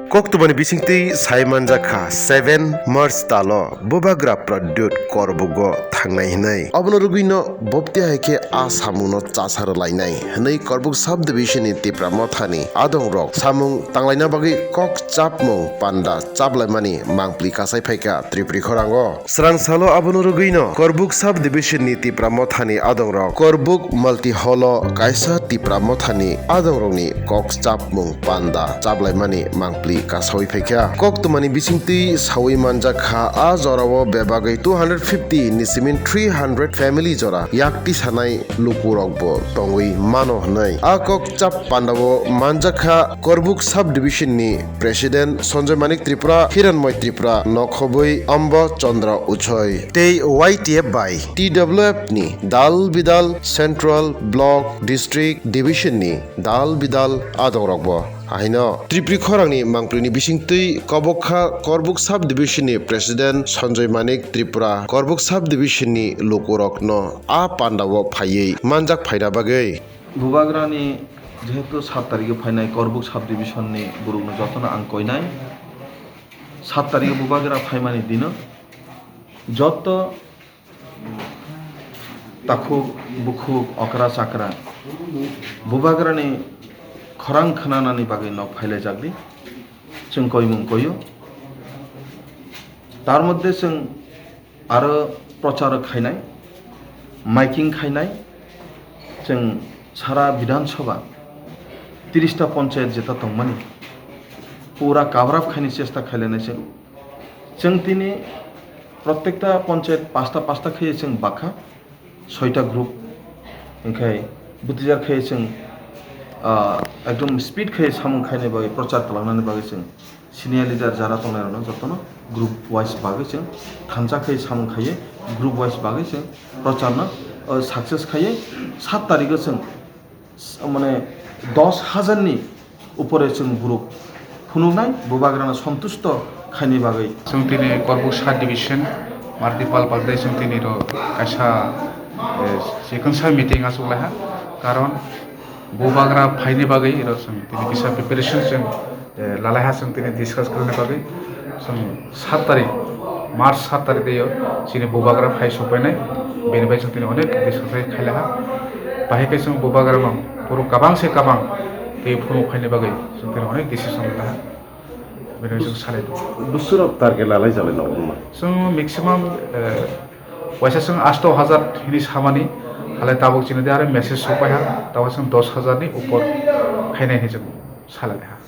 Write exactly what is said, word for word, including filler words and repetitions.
Koktwmani bisingtwi sai manjak kha, seven March talo Bubagra Pradyut Korbugo thangnai hwnwi. Obono rwgwino bopti hai khe a samungno chasa rwlainai hwnwi Korbuk Sub Division ni Tipra Mothani adongrok samung tanglaina bagwi kok chapmung panda chaplaimani mangpli kasai phaikha Tripuri khorango. Srang salo abono rwgwino Korbuk Sub Division ni Tipra Mothani adongrok Korbuk Multi Hall o kaisa Tipra Mothani adongrokni kok chapmung panda chaplaimani mangpli kasawi phaikha. Koktwmani bisingtwi sawi manjak kha, a jorao bebagwi two hundred fifty ni simin three hundred family jora yak tisanai lukurokbo tongwi mano hwnwi. A kok chap pandao manjak kha Korbuk Sub Division ni President Sanjoy Manik Tripura, Hiranmoy Tripura, nokhobwi Amba Chandra Uchoi, tei Y T F bai T W F ni dal bidal Central Block District Division ni dal bidal adongrokbo. Ahaino Tripuri khorangni mangpilni bisingtwi kobok kha Korbuk Sub Division ni President Sanjoy Manik Tripura, Korbuk Sub Division ni lukurokno a pandao phaiwi manjak phaina bagwi. Bubagrani jehetu sat tarikhe phainai Korbuk Sub Division ni borokno jotono ang koinai. Sat tarikhe Bubagra phaimani dino joto takhuk bukhuk okra chakra Bubagrani khorang khnanani bagwi nok phailaijak di. Chwng koimung koio. Tar moddhe chwng aro prochar khainai, miking khainai, chwng sara Bidhan Sabha tiris ta ponchayat jeta tongmani pura cover up khaini chesta khailainai chwng. Chwng tini protekta ponchayat pasta pasta khaiye chwng bakha, soita group, hinkhe butijar khaiye chwng, ah, ekdom speed khaiye samung khaini bagwi, prochar twlangnani bagwi chwng. Senior leader jara tongnairokno jotono group wise bagwi chwng thansa khai samung khaiwi group wise bagwi chwng procharno, o, success khaiwi sat tarikgo chwng s-, mane dos hajar ni upore chwng borok phunuknai Bubagrano sontusto khaini bagwi. Chwng tini Korbuk sub division Martipal Pagdai chwng tini ro kaisa, eh, chikon sa meeting achuk laiha, karon Bubagra phaini bagwi ro chwng tini kisa preparation chwng, eh, lalaiha chwng tini discuss khlaina bagwi. Chwng sat tarik, March sat tarik deo chini Bubagra phai sokpainai, bini bai chwng tini onek discuss khai laiha. Bahai khe chwng Bubagrano puro kabang se kabang tei phunuk phaini bagwi chwng tini onek decision laiha. Bini bai chwng salai tongo. Bwswk rok target lalai jalai no wngma? Chwng maximum, eh, Waisa chwng asto hajar hini samani, halai tabuk chini de aro message sokpaiha, tabuk chwng dos hajar ni upor khainai hinwi chwng salaiha.